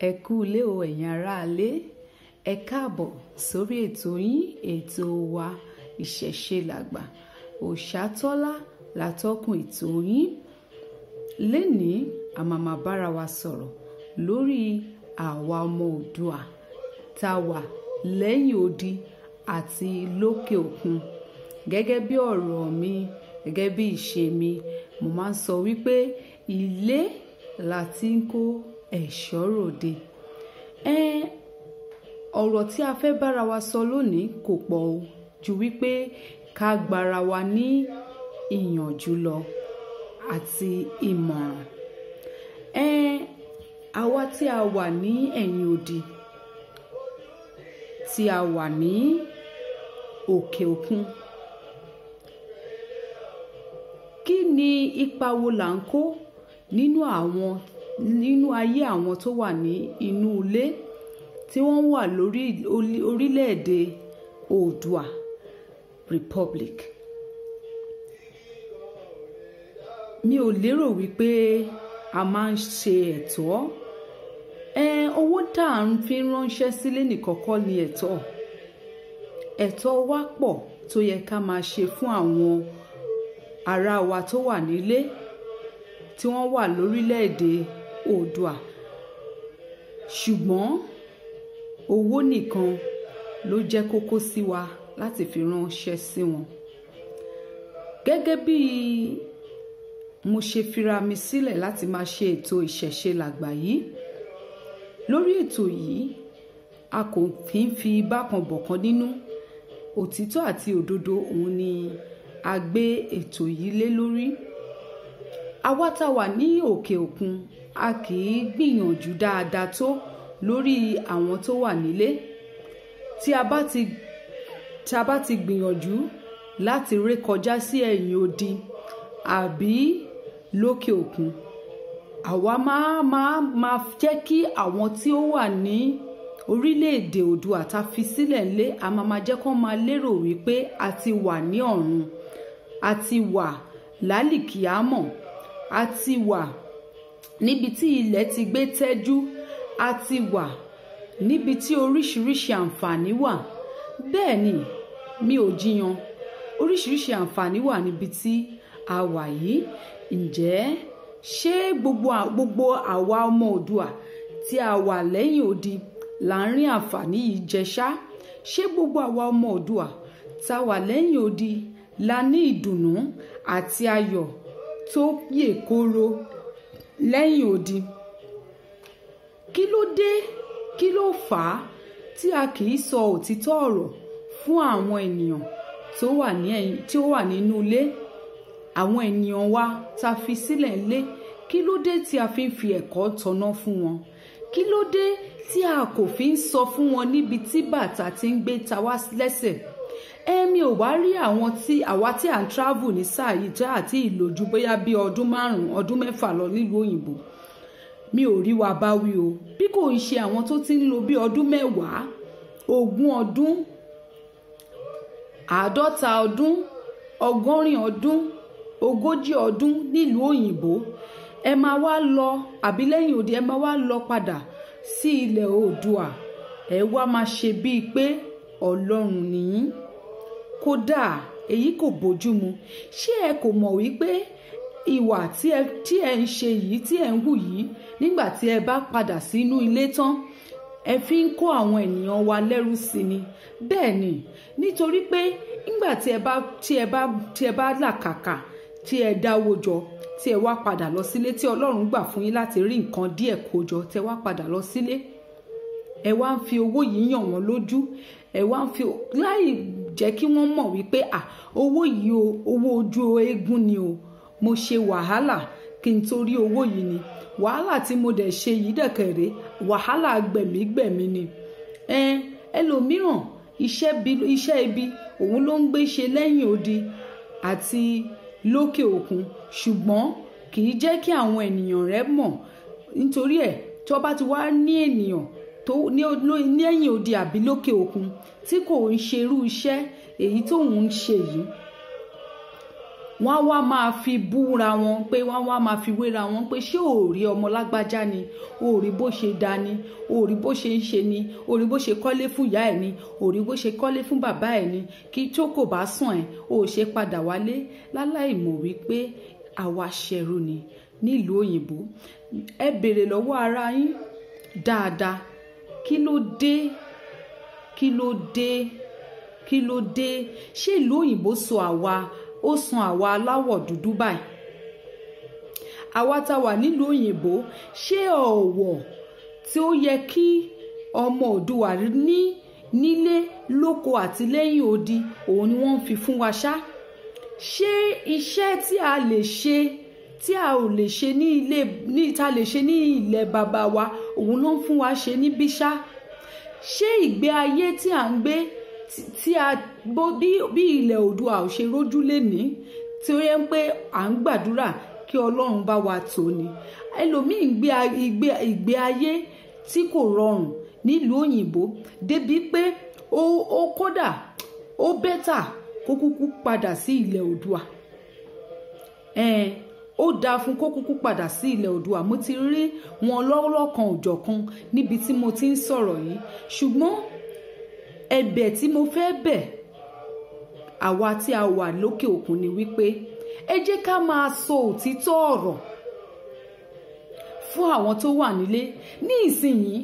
Ẹ kú ilé o, ẹ̀yin aráalé. Ẹ káàbọ̀ sórí ètò yín, ètò wa Ìṣẹ̀ṣe Làgbà. Òòṣàtọ́lá látọ́kùn ètò yín. Lénìí, a máa ma bára wa sọ̀rọ̀ lórí àwa ọmọ Oòduà tá wà lẹ́yìn odi àti lókè òkun. Gẹ́gẹ́ bí ọ̀rọ̀ mi, gẹ́gẹ́ bí ìṣe mi, mo máa ń sọ wípé ilé la ti ń kó ẹ̀ṣọ́ ròde. Ọ̀rọ̀ tí a fẹ́ bára wa sọ lónìí kò pọ̀ o, ju wípé ká gbára wa ní ìyànjú lọ àti ìmọ̀ràn. Àwa tí a wà ní ẹ̀yìn odi, tí a wà ní òkè òkun, kí ni ipa wo là ń kó nínú ayé àwọn tó wà ní inú ilé tí wọ́n wà lórí orílẹ̀-èdè Oòduà Republic? Mi ò lérò wípé a máa ń ṣe ẹ̀tọ́. Owó tá à ń fi ránṣẹ́ sílé nìkan kọ́ ni ẹ̀tọ́. Ẹ̀tọ́ wa pọ̀ tó yẹ ká máa ṣe fún àwọn ará wa tó wà nílé tí wọ́n wà lórílẹ̀-èdè Oòduà. Ṣùgbọ́n owó nìkan ló jẹ́ kókó sí wa láti fi ránṣẹ́ sí wọn. Gẹ́gẹ́ bí mo ṣe fira mi sílẹ̀ láti máa ṣe ètò Ìṣẹ̀ṣe Làgbà yìí, lórí ètò yìí a kò kí ń fi bákan bọ̀kan nínú. Òtítọ́ àti òdodo òun ni a gbé ètò yìí lé lórí. Àwa tá wà ní òkè òkun, a kì í gbìyànjú dáadáa tó lórí àwọn tó wà nílé. Tí a bá ti gbìyànjú láti ré kọjá sí ẹ̀yìn odi àbí lókè òkun, àwa máa jẹ́ kí àwọn tí ó wà ní orílẹ̀-èdè Oòduà tá fi sílẹ̀ lé, a máa jẹ́ kó máa lérò wípé a ti wà ní ọ̀run, a ti wà lálìkíámọ̀, a ti wà níbi tí ilẹ̀ ti gbé tẹ́jú, a ti wà níbi tí oríṣiríṣi àǹfààní wà. Bẹ́ẹ̀ ni, mi ò jiyàn, oríṣiríṣi àǹfààní wà níbi tí a wà yìí. Ǹjẹ́ ṣé gbogbo àwa ọmọ Oòduà tí a wà lẹ́yìn odi là ń rí àǹfààní yìí jẹ ṣá? Ṣé gbogbo àwa ọmọ Oòduà tá wà lẹ́yìn odi la ní ìdùnnú àti ayọ̀ tó yè kóró lẹ́yìn odi? Kí ló dé? Kí ló fà á tí a kì í sọ òtítọ́ ọ̀rọ̀ fún àwọn ènìyàn tí ó wà nínú ilé, àwọn ènìyàn wa tá fi sílẹ̀ lé? Kí ló dé tí a fi ń fi ẹ̀kọ́ tọ̀nà fún wọn? Kí ló dé tí a kò fi ń sọ fún wọn níbi tí bàtà ti ń gbé ta wá lẹ́sẹ̀? Èmi ò wá rí àwọn tí àwa tí à ń travel ní sáà yìí tí àti ìlòjú bóyá bí ọdún 5, ọdún 6 lọ nílùú òyìnbó, mi ò rí wa bá wí o. Bí kò ń ṣe àwọn tó ti ń lò bí ọdún 10, 20 ọdún, 50 ọdún, 80 ọdún, 40 ọdún nílùú òyìnbó, ẹ máa wá lọ àbí lẹ́yìn odi, ẹ máa wá lọ padà sí ilẹ̀ Oòduà, ẹ wá máa ṣe bíi pé Ọlọ́run nìyí. Kódà èyí kò bójúmu. Ṣé ẹ kò mọ̀ wípé ìwà tí ẹ ń ṣe yìí, tí ẹ ń hù yìí, nígbà tí ẹ bá padà sínú ilé tán, ẹ fi ń kó àwọn ènìyàn wa lẹ́rú sí ni? Bẹ́ẹ̀ ni, nítorí pé nígbà tí ẹ bá làkàkà, tí ẹ dáwó jọ, tí ẹ wá padà lọ sílé, tí Ọlọ́run gbà fún yín láti rí nǹkan díẹ̀ kó jọ, tí ẹ wá padà lọ sílé, ẹ wá ń fi owó yìí yàn wọ́n lójú, ẹ wá ń fi láì jẹ́ kí wọ́n mọ̀ wípé owó yìí o, owó ojú eégún ni o, mo ṣe wàhálà kí n tó rí owó yìí ni, wàhálà tí mo dẹ̀ ṣe yìí dẹ̀kẹ̀rẹ́, wàhálà gbẹ̀mígbẹ̀mí ni. Ẹlòmíràn iṣẹ́ ibi òun ló ń gbé ṣe lẹ́yìn odi àti lókè òkun, ṣùgbọ́n kì í jẹ́ kí àwọn ènìyàn rẹ̀ mọ̀. Nítorí ẹ̀, tí wọ́n bá ti wá ní ènìyàn tó ní ẹ̀yìn odi àbí lókè òkun tí kò ń ṣerú iṣẹ́ èyí tóun ń ṣe yìí, Wọ́n wá máa fi búra wọn pé wọ́n wá máa fi wéra wọn pé ṣé ò rí ọmọ lágbájá ni, ò rí bó ṣe da ni, ò rí bó ṣe ń ṣe ni, ò rí bó ṣe kọ́lé fún ìyá ẹ̀ ni, ò rí bó ṣe kọ́lé fún bàbá ẹ̀ ni, kí tó kò bá sàn ẹ̀ ò ṣe padà wálé, láláì mọ̀ wípé àwa ṣẹrú ni nílùú òyìnbó. Ẹ béèrè lọ́wọ́ ara yín dáadáa, kí ló dé? Kí ló dé? Kí ló dé? Ṣé ìlú òyìnbó sọ àwa, ó san àwa aláwọ̀ dúdú báyìí? Àwa tá wà nílùú òyìnbó, ṣé ọ̀wọ̀ tí ó yẹ kí ọmọ Oòduà ní nílé lóko àti lẹ́yìn odi òun ni wọ́n ń fi fún wa ṣá? Ṣé iṣẹ́ tí a lè ṣe tí a ò lè ṣe ní ilé ní ta lè ṣe ní ilẹ̀ bàbá wa òun ló ń fún wa ṣe níbí ṣá? Ṣé ìgbé ayé tí à ń gbé tí a bí ilẹ̀ Oòduà ò ṣe rójú lénìí tí ó yẹ ń pé à ń gbàdúrà kí Ọlọ́run bá wa tò ní? Ẹlòmíì ń gbé ìgbé ayé tí kò rọrùn nílùú òyìnbó débi pé ó kódà ó bẹ́tà kó kúkú padà sí ilẹ̀ Oòduà. Ó dáa fún kó kúkú padà sí ilẹ̀ Oòduà. Mo ti rí wọn lọ́lọ́kan òjọ̀kan níbi tí mo ti ń sọ̀rọ̀ yìí. Ṣùgbọ́n ẹ̀bẹ̀ tí mo fẹ́ bẹ̀ àwa tí a wà lókè òkun ni wípé ẹ jẹ́ ká máa sọ òtítọ́ ọ̀rọ̀ fún àwọn tó wà nílé ní ìsinyìí.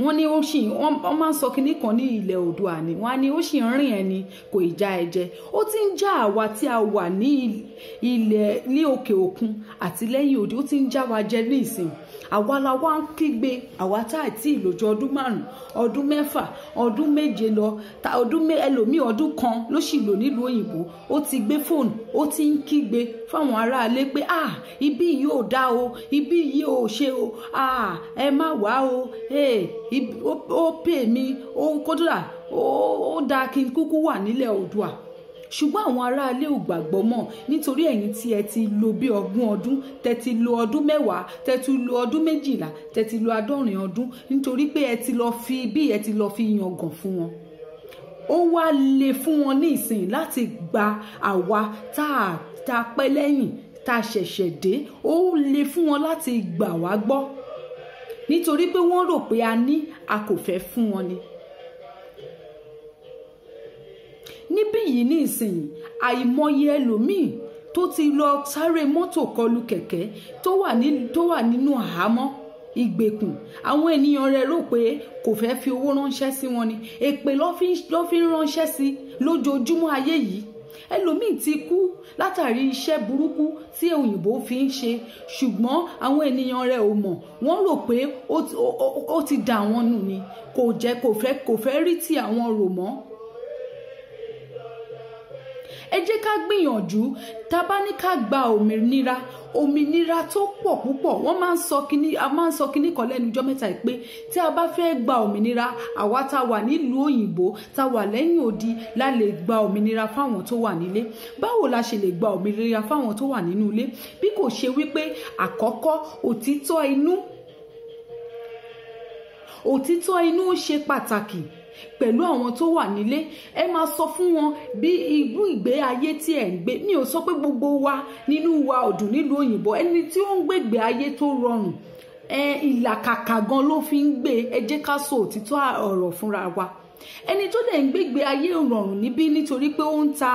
Wọ́n ní ó sì wọ́n máa ń sọ kinní kan ní ilẹ̀ Oòduà ni wọ́n á ní ó sì ń rìn ẹni kò ì já ẹ jẹ. Ó ti ń já àwa tí a wà ní ilẹ̀ ní òkè òkun àti lẹ́yìn odi, ó ti ń já wa jẹ ní ìsìn. Àwa la wá ń kígbe, àwa tá àti ìlòjọ ọdún 5, ọdún 6, ọdún 7 lọ, ọdún ẹlòmíì ọdún 1 ló sì lò nílùú òyìnbó. Ó ti gbé fóònù, ó ti ń kígbe fáwọn aráalé pé ah, ibi yìí ò dá o, ibi yìí ò ṣe o, ah, ẹ má wá o, ó pè mí, ó kódà ó dáa kí n kúkú wà nílẹ̀ Oòduà. Ṣùgbọ́n àwọn aráalé ò gbàgbọ́ mọ́, nítorí ẹ̀yin tí ẹ ti lò bí 20 ọdún, tẹ ti lò ọdún 10, tẹ ti lò ọdún 12, tẹ ti lò 70 ọdún, nítorí pé ẹ ti lọ fi bí ẹ ti lọ fi yangàn fún wọn. Ó wá le fún wọn ní ìsìn láti gba àwa tá a pẹ́ lẹ́yìn, tá a ṣẹ̀ṣẹ̀ dé. Ó le fún wọn láti gbà wá gbọ́, nítorí pé wọ́n rò pé a ní a kò fẹ́ fún wọn ni. Níbí yìí ní ìsìn, àìmọye ẹlòmíì tó ti lọ sáré mọ́tò kọlù kẹ̀kẹ́ tó wà nínú àhámọ́ ìgbèkùn. Àwọn ènìyàn rẹ̀ rò pé kò fẹ́ fi owó ránṣẹ́ sí wọn ni. Èpè ló fi ń ránṣẹ́ sí lójoojúmọ́ ayé yìí. Ẹlòmíì ti kú látàrí iṣẹ́ burúkú tí òyìnbó fi ń ṣe, ṣùgbọ́n àwọn ènìyàn rẹ̀ ò mọ̀. Wọ́n rò pé ó ti dà wọ́n nù ni, kò jẹ́ kò fẹ́ rí tí àwọn rò mọ́. Ẹ jẹ́ ká gbìyànjú, tá bá ní ká gba òmìnira, òmìnira tó pọ̀ púpọ̀. Wọ́n máa ń sọ kíní, a máa ń sọ kíní kan lẹ́nu ọjọ́ mẹ́ta pé tí a bá fẹ́ gba òmìnira, àwa tá wà nílùú òyìnbó, tá wà lẹ́yìn odi la lè gba òmìnira fáwọn tó wà nílé. Báwo la ṣe lè gba òmìnira fáwọn tó wà nínú ilé? Bí kò ṣe wípé àkọ́kọ́ òtítọ́ inú, òtítọ́ inú ṣe pàtàkì pẹ̀lú àwọn tó wà nílé. Ẹ máa sọ fún wọn bí irú ìgbé ayé tí ẹ̀ ń gbé. Mi ò sọ pé gbogbo wa nínú wa ò dùn nílùú òyìnbó. Ẹni tí ó ń gbègbè ayé tó rọrùn, ìlàkàkà gan ló fi ń gbé. Ẹ jẹ́ ká sọ òtítọ́ ọ̀rọ̀ fúnra wa. Ẹni tó dẹ̀ ń gbégbé ayé rọrùn níbí nítorí pé ó ń ta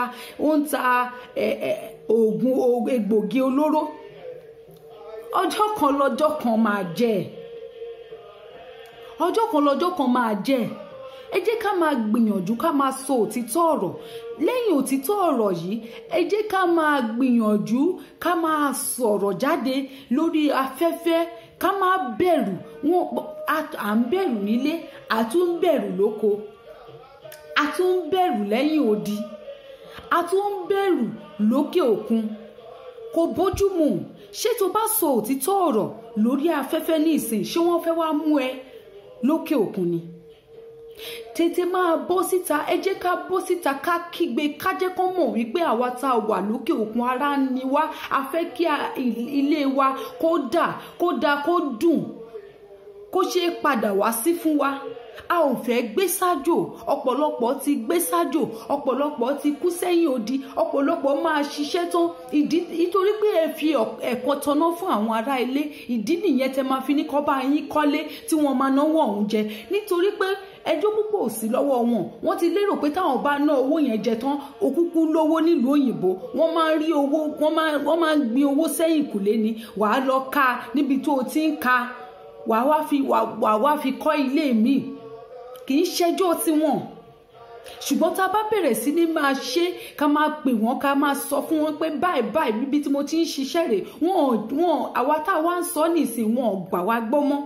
oògùn egbògi olóró, ọjọ́ kan lọ́jọ́ kan máa jẹ́, ọjọ́ kan lọ́jọ́ kan máa jẹ́. Ẹ jẹ́ ká máa gbìyànjú ká máa sọ òtítọ́ ọ̀rọ̀. Lẹ́yìn òtítọ́ ọ̀rọ̀ yìí, ẹ jẹ́ ká máa gbìyànjú ká máa sọ̀rọ̀ jáde lórí afẹ́fẹ́, ká máa bẹ̀rù. Wọn à ń bẹ̀rù nílé, à tún ń bẹ̀rù lóko, à tún ń bẹ̀rù lẹ́yìn odi, à tún ń bẹ̀rù lókè òkun. Kò bójúmu. Ṣé tó bá sọ òtítọ́ ọ̀rọ̀ lórí afẹ́fẹ́ ní ìsìn, ṣé wọ́n fẹ́ wá mú ẹ lókè òkun ni? Tètè máa bọ́ síta. Ẹ jẹ́ ká bọ́ síta, ká kígbe, ká jẹ́ kó mọ̀ wípé àwa tá a wà lókè òkun ara ni wá. A fẹ́ kí ilé wa kó dà, kó dà, kó dùn, kó ṣe é padà wá sí fún wa. A ò fẹ́ gbé sájò. Ọ̀pọ̀lọpọ̀ ti gbé sájò, ọ̀pọ̀lọpọ̀ ti kú sẹ́yìn odi, ọ̀pọ̀lọpọ̀ máa ṣiṣẹ́ tán. Ìdí nítorí pé ẹ fi ẹ̀kọ́ tanná fún àwọn ará ilé, ìdí nìyẹn tẹ máa fi ní kọ́ bá yín kọ́lé tí wọ́n máa náwó ọ̀hún jẹ. Nítorí pé ẹjọ́ púpọ̀ ò sí lọ́wọ́ wọn, wọ́n ti lérò pé táwọn bá ná owó yẹn jẹ tán, òkúkú lówó nílùú òyìnbó, wọ́n máa ń rí owó, wọ́n máa ń gbin owó sẹ́yìn kùlé ni. Wàá lọ ka níbi tó o ti ń ka, wàá wá fi kọ́ ilé mi. Kì í ṣẹjọ́ tiwọn. Ṣùgbọ́n tá a bá bẹ̀rẹ̀ sí ní máa ṣe, ká máa pè wọ́n, ká máa sọ fún wọn pé báyìí báyìí bíbí tí mo ti ń ṣiṣẹ́ rè, wọ́n àwa tá a wá ń sọ nìsín, wọn ò gbà wá gbọ́ mọ́.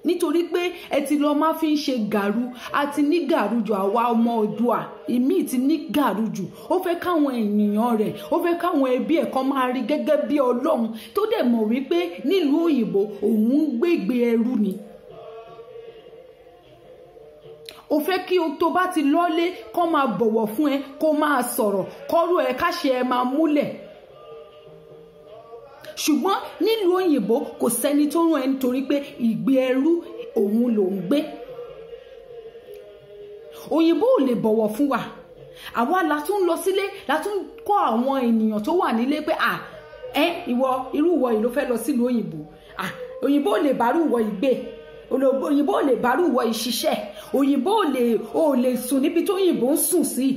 Nítorí pé ẹ ti lọ máa fi ń ṣe gàrú, a ti ní gàrú jù. Àwa ọmọ Oòduà ìmíì ti ní gàrú jù. Ó fẹ́ káwọn ènìyàn rẹ̀, ó fẹ́ káwọn ẹbí ẹ̀ kan máa rí gẹ́gẹ́ bí Ọlọ́run, tó dẹ̀ mọ̀ wípé nílùú òyìnbó òun ń gbégbé ẹrú ni. Ó fẹ́ kí o tó bá ti lọ́lé kó máa bọ̀wọ̀ fún ẹ, kó máa sọ̀rọ̀, kọ́rú ẹ káṣe ẹ máa múlẹ̀. Ṣùgbọ́n nílùú òyìnbó kò sẹ́ni tó rán ẹ, nítorí pé ìgbé ẹrú òun ló ń gbé. Òyìnbó ò lè bọ̀wọ̀ fún wa. Àwa la tún lọ sílé, la tún kọ́ àwọn ènìyàn tó wà nílé pé à ẹ ìwọ irú ìwọ yìí ló fẹ́ lọ sílùú òyìnbó, à òyìnbó ò lè bárú ìwọ yìí gbé, òyìnbó ò lè bárú ìwọ yìí ṣiṣẹ́, òyìnbó ò lè sùn níbi tó òyìnbó ń sùn sí.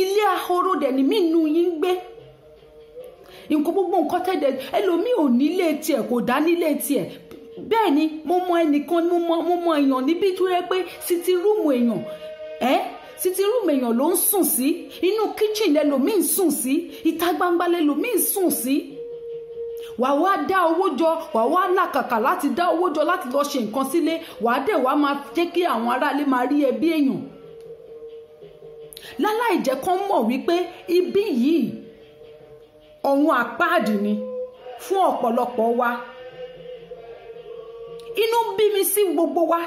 Ilé ahoro dẹ̀ ni mí nù yín gbé. Nǹkan gbogbo nǹkan tẹ́lẹ̀ ẹlòmíì ò nílé tiẹ̀, kò dá nílé tiẹ̀. Bẹ́ẹ̀ ni mo mọ ẹnìkan, mo mọ èèyàn níbi tó yẹ pé sítì rúùmù èèyàn, sítì rúùmù èèyàn ló ń sùn sí, inú kíchìn lẹlòmíì ń sùn sí, ìta gbangba lẹlòmíì ń sùn sí. Wàá wá dá owó jọ, wàá wá làkàkà láti dá owó jọ láti lọ ṣe nǹkan sílé, wàá dẹ̀ wá máa jẹ́ kí àwọn aráalé máa rí ẹbí èèyàn, láláì jẹ́ kán mọ̀ wípé ibi yìí ọ̀run àpáàdì ni fún ọ̀pọ̀lọpọ̀ wa. Inú bí mi sí gbogbo wa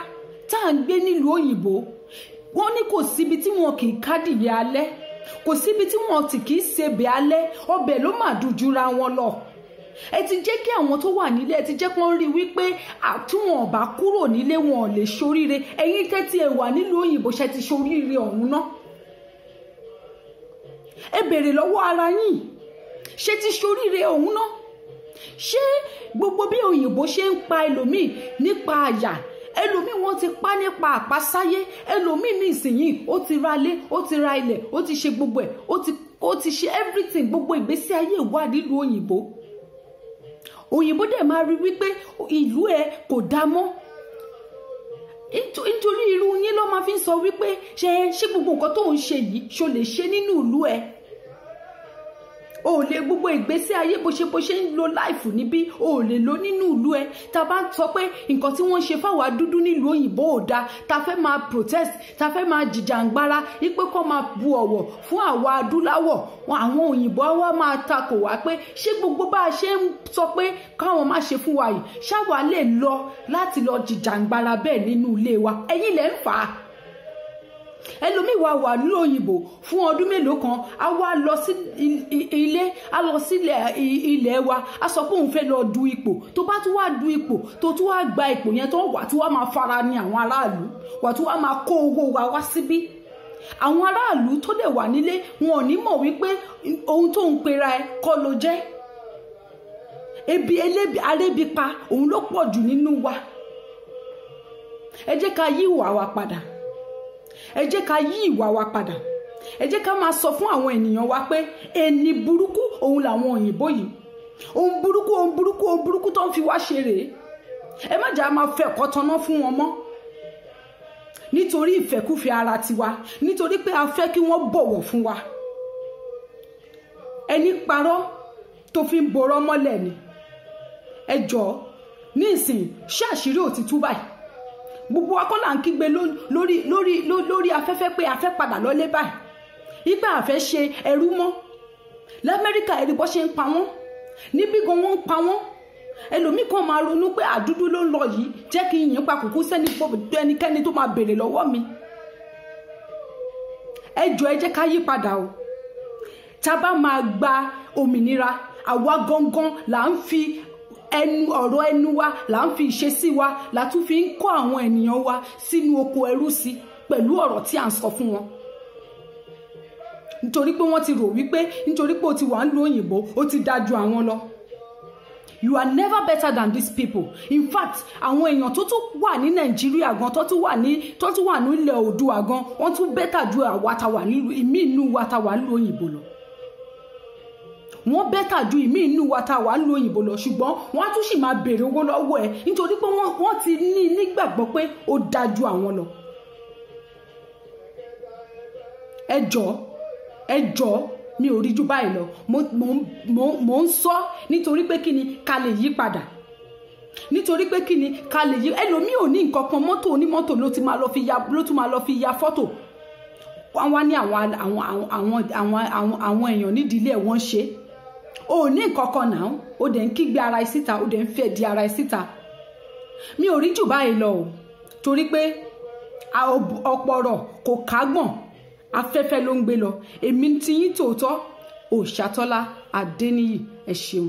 tá à ń gbé nílùú òyìnbó. Wọ́n ní kò síbi tí wọn kì í kádìyẹ alẹ́, kò síbi tí wọn ti kì í sebẹ̀ alẹ́, ọbẹ̀ ló mà dùn jura wọn lọ. Ẹ ti jẹ́ kí àwọn tó wà nílé, ẹ ti jẹ́ kí wọ́n rí wípé tí wọn ò bá kúrò nílé wọn ò lè ṣoríire. Ẹ̀yin tẹ́tí ẹ wà nílùú òyìnbó, ṣe ti ṣoríire ọ̀hún ná? Ẹ bèrè lọ́wọ́ ara yín, ṣé ti ṣoríire òun náà? Ṣé gbogbo bí òyìnbó ṣe ń pa ẹlòmíì nípa àyà, ẹlòmíì wọ́n ti pa nípa àpasáyé, ẹlòmíì ní ìsinyìí ó ti ra ilé, ó ti ra ilẹ̀, ó ti ṣe gbogbo ẹ̀, ó ti ṣe everything, gbogbo ìgbésí ayé wà nílùú òyìnbó. Òyìnbó dẹ̀ máa rí wípé ìlú ẹ kò dá mọ́. Nítorí irú yín ló máa fi ń sọ wípé ṣé gbogbo nǹkan tó ń ṣe yìí ṣo lè ṣe nínú ìlú ẹ? O lè gbogbo ìgbésí ayé bó ṣe ń lo láìfù níbí, o lè lo nínú ìlú ẹ. Ta bá ń sọ pé nǹkan tí wọ́n ṣe fáwa dúdú nílùú òyìnbó ò dáa, ta fẹ́ máa protest, ta fẹ́ máa jìjàngbara wípé kó máa bu ọ̀wọ̀ fún àwa adúláwọ̀, àwọn òyìnbó wa máa takò wá pé ṣé gbogbo bá a ṣe ń sọ pé káwọn má ṣe fún wa yìí, ṣáwa lè lọ láti lọ jìjàngbara bẹ́ẹ̀ nínú ilé wa? Ẹ̀yin lẹ ń fà á. Ẹlòmíì wà wà ní òyìnbó fún ọdún mélòó kan, a wá lọ sí ilé, a lọ sílẹ̀ ilẹ̀ wa, a sọ pé òun fẹ́ lọ du ipò. Tó bá tún wá du ipò, tó tún wá gba ipò yẹn, tó wà tí wá máa fara ní àwọn aráàlú, wà tí wá máa kó owó wa wá síbí. Àwọn aráàlú tó dẹ̀ wà nílé wọn ò ní mọ̀ wípé ohun tó ń pera ẹ kọ́ ló jẹ́. Ebi elébi arébi pa òun ló pọ̀ jù nínú wa. Ẹ jẹ́ ká yí ìwà wa padà. Ẹ jẹ́ ká yí ìwà wa padà. Ẹ jẹ́ ká máa sọ fún àwọn ènìyàn wa pé ẹni burúkú òun làwọn òyìnbó yìí, ohun burúkú ohun burúkú ohun burúkú tó ń fi wá ṣe rèé. Ẹ má jẹ́ a máa fẹ́ ẹ̀kọ́ tanná fún wọn mọ́, nítorí ìfẹ́kúfẹ̀ẹ́ ara tiwa, nítorí pé a fẹ́ kí wọ́n bọ̀wọ̀ fún wa. Ẹni parọ́ tó fi ń borọ́ mọ́lẹ̀ ni. Ẹ jọ̀ọ́ ní ìsìn, ṣé àṣírí ò ti tú báyìí? Gbogbo wa kọ́ là ń kígbe lórí lórí lórí afẹ́fẹ́ pé a fẹ́ padà lọ́lé báyìí, ìgbà a fẹ́ ṣe ẹrú mọ́. Lamẹ́ríkà ẹ̀rí bọ́ ṣe ń pa wọ́n, níbí gan wọ́n ń pa wọ́n. Ẹlòmíì kan máa ronú pé àdúdú ló ń lọ yìí, jẹ́ kí n yìn pa kùkú sẹ́ni ẹnikẹ́ni tó máa béèrè lọ́wọ́ mi. Ẹ jọ̀ọ́ ẹ jẹ́ ká yí padà o. Tá a bá máa gba òmìnira, àwa gangan là ń fi Ẹnu ọ̀rọ̀ ẹnu wa là ń fi ìṣesí wa là tún fi ń kó àwọn ènìyàn wa sínú oko ẹrú sí pẹ̀lú ọ̀rọ̀ tí à ń sọ fún wọn. Nítorí pé wọ́n ti rò wípé nítorí pé o ti wà ń lu òyìnbó, ó ti dáa ju àwọn lọ. You are never better than these people. In fact, àwọn èèyàn tó tún wà ní Nàìjíríà gan, tó tún wà nílẹ̀ Oòduà gan, wọ́n tún better ju àwa tá wà nílùú ìmí inú wa tá wà nílùú òyìnbó lọ. Wọ́n better ju ìmí inú wa tá wà nílùú òyìnbó lọ, ṣùgbọ́n wọ́n á tún sì máa béèrè owó lọ́wọ́ ẹ̀ nítorí pé wọ́n ti ní nígbàgbọ́ pé ó dáa ju àwọn lọ. Ẹ jọ̀ọ́, ẹ jọ̀ọ́, mi ò rí ju báyìí lọ. Mo ń sọ nítorí pé kí ni ká lè yí padà, nítorí pé kí ni ká lè yí. Ẹlòmíì ò ní nǹkan kan, mọ́tò onímọ́tò ló ti máa lọ fi ya, ló tún máa lọ fi ya fọ́tò. Wọ́n wá ní àwọn èèyàn nídìí ilé ẹ̀ wọ́n ṣe. O ò ní nǹkan kan náà, o dẹ̀ ń kígbe ara ẹ síta, o dẹ̀ ń fẹ́ di ara ẹ síta. Mi ò rí jù báyìí lọ o, torí pé ọ̀pọ̀ ọ̀rọ̀ kò kágbọ̀n, afẹ́fẹ́ ló ń gbé lọ. Èmi ti yín tòótọ́, Òòṣàtọ́lá Adéníyì. Ẹ ṣeun.